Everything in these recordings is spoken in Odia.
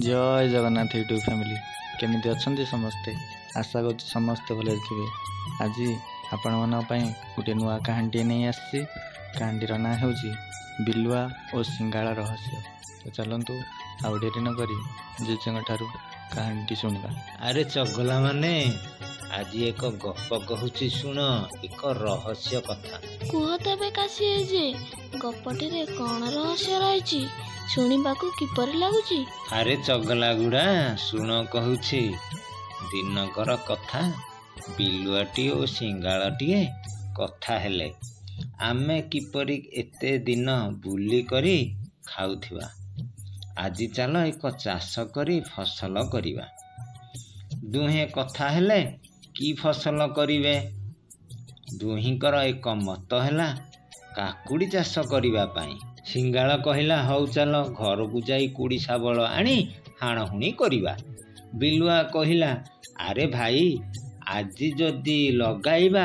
ଜୟ ଜଗନ୍ନାଥ ୟୁଟ୍ୟୁବ୍ ଫ୍ୟାମିଲି, କେମିତି ଅଛନ୍ତି ସମସ୍ତେ? ଆଶା କରୁଛି ସମସ୍ତେ ଭଲରେ ଥିବେ। ଆଜି ଆପଣମାନଙ୍କ ପାଇଁ ଗୋଟିଏ ନୂଆ କାହାଣୀଟିଏ ନେଇ ଆସିଛି। କାହାଣୀଟିର ନାଁ ହେଉଛି ବିଲୁଆ ଓ ସିଙ୍ଗାଳ ରହସ୍ୟ। ତ ଚାଲନ୍ତୁ ଆଉ ଡେରି ନକରି ଜେଜେଙ୍କ ଠାରୁ କାହାଣୀଟି ଶୁଣିବା। ଆରେ ଚଗଲା ମାନେ, ଆଜି ଏକ ଗପ କହୁଛି ଶୁଣ, ଏକ ରହସ୍ୟ କଥା। କୁହ ତେବେ କାଶୀ ଜେଜେ, ଗପଟିରେ କ'ଣ ରହସ୍ୟ ରହିଛି? ଶୁଣିବାକୁ କିପରି ଲାଗୁଛି? ଆରେ ଚଗଲା ଗୁଡ଼ା, ଶୁଣ କହୁଛି। ଦିନକର କଥା, ବିଲୁଆଟିଏ ଓ ସିଙ୍ଗାଳଟିଏ କଥା ହେଲେ, ଆମେ କିପରି ଏତେ ଦିନ ବୁଲି କରି ଖାଉଥିବା, ଆଜି ଚାଲ ଏକ ଚାଷ କରି ଫସଲ କରିବା। ଦୁହେଁ କଥା ହେଲେ କି ଫସଲ କରିବେ। ଦୁହିଁଙ୍କର ଏକ ମତ ହେଲା କାକୁଡ଼ି ଚାଷ କରିବା ପାଇଁ। ସିଙ୍ଗାଳ କହିଲା, ହଉ ଚାଲ ଘରକୁ ଯାଇ କୋଡ଼ି ଶାବଳ ଆଣି ହାଣହୁଣି କରିବା। ବିଲୁଆ କହିଲା, ଆରେ ଭାଇ, ଆଜି ଯଦି ଲଗାଇବା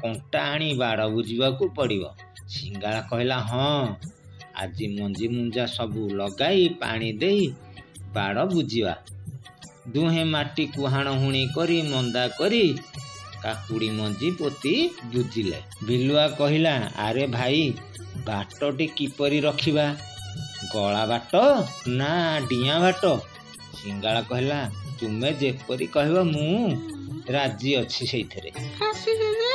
କଣ୍ଟା ଆଣି ବାଡ଼ ବୁଜିବାକୁ ପଡ଼ିବ। ସିଙ୍ଗାଳ କହିଲା, ହଁ, ଆଜି ମଞ୍ଜି ମୁଞ୍ଜା ସବୁ ଲଗାଇ ପାଣି ଦେଇ ବାଡ଼ ବୁଜିବା। ଦୁହେଁ ମାଟିକୁ ହାଣହୁଣି କରି ମନ୍ଦା କରି କାକୁଡ଼ି ମଞ୍ଜି ପୋତି ବୁଜିଲେ। ବିଲୁଆ କହିଲା, ଆରେ ଭାଇ, ବାଟଟି କିପରି ରଖିବା, ଗଳା ବାଟ ନା ଡିଆଁ ବାଟ? ସିଙ୍ଗାଳ କହିଲା, ତୁମେ ଯେପରି କହିବ ମୁଁ ରାଜି ଅଛି ସେଇଥିରେ। କାଶୀ ଜେଜେ,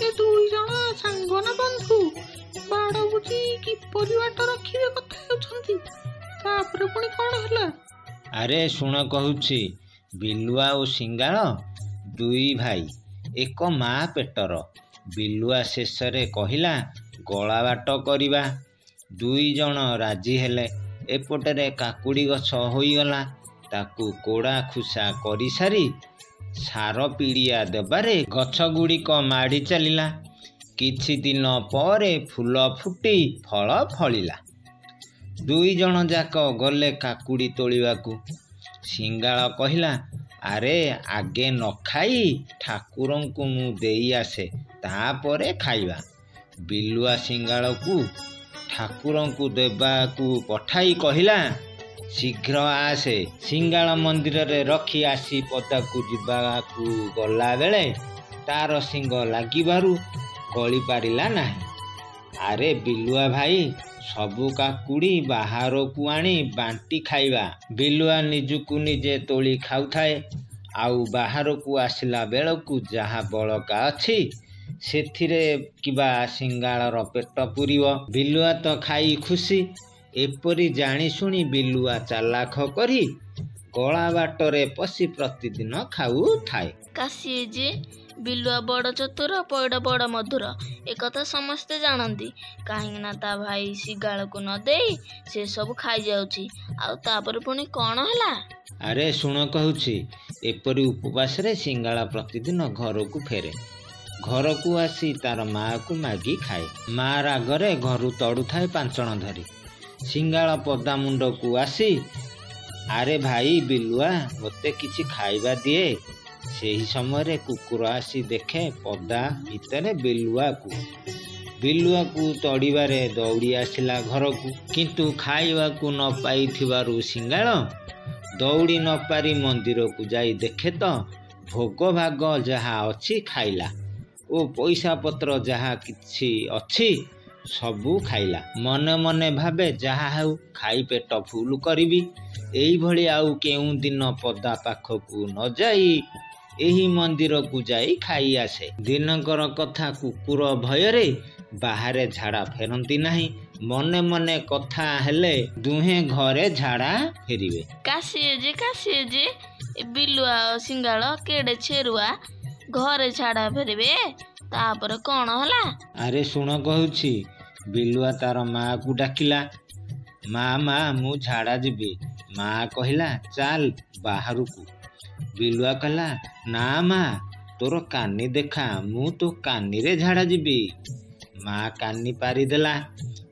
ଏ ଦୁଇ ଜଣ ସାଙ୍ଗ ନା ବନ୍ଧୁ? ବାଡ଼ ବୁଜି କିପରି ବାଟ ରଖିବେ କଥା ହେଉଛନ୍ତି, ତାପରେ ପୁଣି କ'ଣ ହେଲା? ଆରେ ଶୁଣ କହୁଛି। ବିଲୁଆ ଓ ସିଙ୍ଗାଳ ଦୁଇ ଭାଇ, ଏକ ମା ପେଟର। ବିଲୁଆ ଶେଷରେ କହିଲା, ଗଳା ବାଟ କରିବା। ଦୁଇ ଜଣ ରାଜି ହେଲେ। ଏପଟରେ କାକୁଡ଼ି ଗଛ ହୋଇଗଲା। ତାକୁ କୋଡ଼ା ଖୁସା କରିସାରି ସାର ପିଡ଼ିଆ ଦେବାରେ ଗଛଗୁଡ଼ିକ ମାଡ଼ି ଚାଲିଲା। କିଛି ଦିନ ପରେ ଫୁଲ ଫୁଟି ଫଳ ଫଳିଲା। ଦୁଇ ଜଣ ଯାକ ଗଲେ କାକୁଡ଼ି ତୋଳିବାକୁ। ସିଙ୍ଗାଳ କହିଲା, ଆରେ ଆଗେ ନ ଖାଇ ଠାକୁରଙ୍କୁ ମୁଁ ଦେଇ ଆସେ, ତାପରେ ଖାଇବା। ବିଲୁଆ ସିଙ୍ଗାଳକୁ ଠାକୁରଙ୍କୁ ଦେବାକୁ ପଠାଇ କହିଲା, ଶୀଘ୍ର ଆସେ। ସିଙ୍ଗାଳ ମନ୍ଦିରରେ ରଖି ଆସି ପଦାକୁ ଯିବାକୁ ଗଲାବେଳେ ତାର ଶିଙ୍ଗ ଲାଗିବାରୁ ଗଳି ପାରିଲା ନାହିଁ। ଆରେ ବିଲୁଆ ଭାଇ, ସବୁ କାକୁଡ଼ି ବାହାରକୁ ଆଣି ବାଣ୍ଟି ଖାଇବା। ବିଲୁଆ ନିଜକୁ ନିଜେ ତୋଳି ଖାଉଥାଏ, ଆଉ ବାହାରକୁ ଆସିଲା ବେଳକୁ ଯାହା ବଳକା ଅଛି ସେଥିରେ କିବା ସିଙ୍ଗାଳର ପେଟ ପୂରିବ। ବିଲୁଆ ତ ଖାଇ ଖୁସି। ଏପରି ଜାଣିଶୁଣି ବିଲୁଆ ଚାଲାଖ କରି ଗଳା ବାଟରେ ପଶି ପ୍ରତିଦିନ ଖାଉଥାଏ। କାଶୀ ଜେଜେ, ବିଲୁଆ ବଡ଼ ଚତୁର, ପଇଡ଼ ବଡ଼ ମଧୁର, ଏକଥା ସମସ୍ତେ ଜାଣନ୍ତି। କାହିଁକି ନା ତା ଭାଇ ଶିଗାଳକୁ ନ ଦେଇ ସେ ସବୁ ଖାଇଯାଉଛି। ଆଉ ତାପରେ ପୁଣି କ'ଣ ହେଲା? ଆରେ ଶୁଣ କହୁଛି। ଏପରି ଉପବାସରେ ସିଙ୍ଗାଳ ପ୍ରତିଦିନ ଘରକୁ ଫେରେ। ଘରକୁ ଆସି ତାର ମାଆକୁ ମାଗି ଖାଏ। ମା ରାଗରେ ଘରୁ ତଡ଼ୁଥାଏ ପାଞ୍ଚଣ ଧରି। ସିଙ୍ଗାଳ ପଦା ମୁଣ୍ଡକୁ ଆସି, ଆରେ ଭାଇ ବିଲୁଆ, ମୋତେ କିଛି ଖାଇବା ଦିଏ। ସେହି ସମୟରେ କୁକୁର ଆସି ଦେଖେ ପଦା ଭିତରେ ବିଲୁଆକୁ। ବିଲୁଆକୁ ତଡ଼ିବାରେ ଦୌଡ଼ି ଆସିଲା ଘରକୁ। କିନ୍ତୁ ଖାଇବାକୁ ନ ପାଇଥିବାରୁ ସିଙ୍ଗାଳ ଦୌଡ଼ି ନପାରି ମନ୍ଦିରକୁ ଯାଇ ଦେଖେ ତ ଭୋଗ ଭାଗ ଯାହା ଅଛି ଖାଇଲା ଓ ପଇସା ପତ୍ର ଯାହା କିଛି ଅଛି ସବୁ ଖାଇଲା। ମନେ ମନେ ଭାବେ, ଯାହା ହେଉ ଖାଇ ପେଟ ଫୁଲ କରିବି। ଏଇଭଳି ଆଉ କେଉଁ ଦିନ ପଦା ପାଖକୁ ନ ଯାଇ ଏହି ମନ୍ଦିରକୁ ଯାଇ ଖାଇ ଆସେ। ଦିନକର କଥା, କୁକୁର ଭୟରେ ବାହାରେ ଝାଡ଼ା ଫେରନ୍ତି ନାହିଁ। ମନେ ମନେ କଥା ହେଲେ ଦୁହେଁ ଘରେ ଝାଡ଼ା ଫେରିବେ। କାଶୀ ଜେଜେ, କାଶୀ ଜେଜେ, ଏ ବିଲୁଆ ଓ ସିଙ୍ଗାଳ କେଡ଼େ ଛେରୁଆ, ଘରେ ଝାଡ଼ା ଫେରିବେ। ତାପରେ କ'ଣ ହେଲା? ଆରେ ଶୁଣ କହୁଛି। ବିଲୁଆ ତାର ମାଆକୁ ଡାକିଲା, ମା ମା, ମୁଁ ଝାଡ଼ା ଯିବି। ମା କହିଲା, ଚାଲ ବାହାରକୁ। ବିଲୁଆ କହିଲା, ନା ମା, ତୋର କାନି ଦେଖା, ମୁଁ ତୋ କାନିରେ ଝାଡ଼ା ଯିବି। ମା କାନି ପାରିଦେଲା।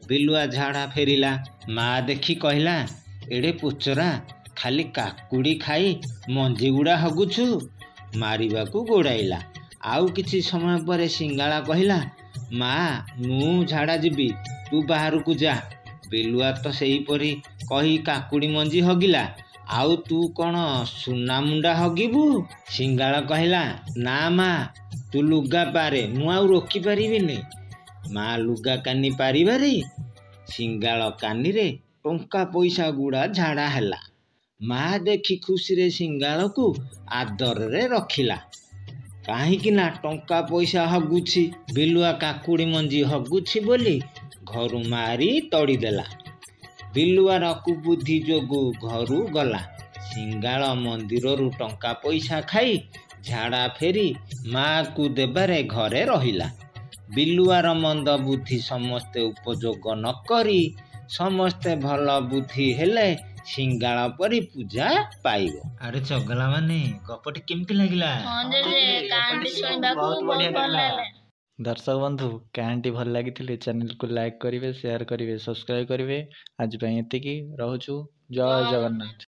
ବିଲୁଆ ଝାଡ଼ା ଫେରିଲା। ମା ଦେଖି କହିଲା, ଏଡ଼େ ପୋଚରା, ଖାଲି କାକୁଡ଼ି ଖାଇ ମଞ୍ଜିଗୁଡ଼ା ହଗୁଛୁ। ମାରିବାକୁ ଗୋଡ଼ାଇଲା। ଆଉ କିଛି ସମୟ ପରେ ସିଙ୍ଗାଳା କହିଲା, ମା, ମୁଁ ଝାଡ଼ା ଯିବି, ତୁ ବାହାରକୁ ଯା। ବିଲୁଆ ତ ସେହିପରି କହି କାକୁଡ଼ି ମଞ୍ଜି ହଗିଲା। ଆଉ ତୁ କ'ଣ ସୁନାମୁଣ୍ଡା ହଗିବୁ? ଶିଙ୍ଗାଳ କହିଲା, ନା ମା, ତୁ ଲୁଗା ପାରେ, ମୁଁ ଆଉ ରୋକିପାରିବିନି। ମା ଲୁଗା କାନି ପାରିବାରି ଶିଙ୍ଗାଳ କାନିରେ ଟଙ୍କା ପଇସା ଗୁଡ଼ା ଝାଡ଼ା ହେଲା। ମା ଦେଖି ଖୁସିରେ ଶିଙ୍ଗାଳକୁ ଆଦରରେ ରଖିଲା, କାହିଁକି ନା ଟଙ୍କା ପଇସା ହଗୁଛି। ବିଲୁଆ କାକୁଡ଼ି ମଞ୍ଜି ହଗୁଛି ବୋଲି ଘରୁ ମାରି ତଡ଼ିଦେଲା। ବିଲୁଆର କୁବୁଦ୍ଧି ଯୋଗୁଁ ଘରୁ ଗଲା। ଶିଙ୍ଗାଳ ମନ୍ଦିରରୁ ଟଙ୍କା ପଇସା ଖାଇ ଝାଡ଼ା ଫେରି ମାଆକୁ ଦେବାରେ ଘରେ ରହିଲା। ବିଲୁଆର ମନ୍ଦ ବୁଦ୍ଧି ସମସ୍ତେ ଉପଯୋଗ ନ କରି ସମସ୍ତେ ଭଲ ବୁଦ୍ଧି ହେଲେ ଶିଙ୍ଗାଳ ପରି ପୂଜା ପାଇବ। ଆରେ ଚଗଲା ମାନେ, ଗପଟି କେମିତି ଲାଗିଲା? ହଁ ଜେଜେ, କାହାଣୀଟି ଶୁଣିବାକୁ ବହୁତ ବଢ଼ିଆ ବହୁତ ଭଲ ଲାଗିଲା। ଲାଗିଲା। ଦର୍ଶକ ବନ୍ଧୁ, କାହାଣୀଟି ଭଲ ଲାଗିଥିଲେ ଚ୍ୟାନେଲକୁ ଲାଇକ୍ କରିବେ, ସେୟାର କରିବେ, ସବସ୍କ୍ରାଇବ୍ କରିବେ। ଆଜି ପାଇଁ ଏତିକି ରହୁଛୁ। ଜୟ ଜୟ ଜଗନ୍ନାଥ।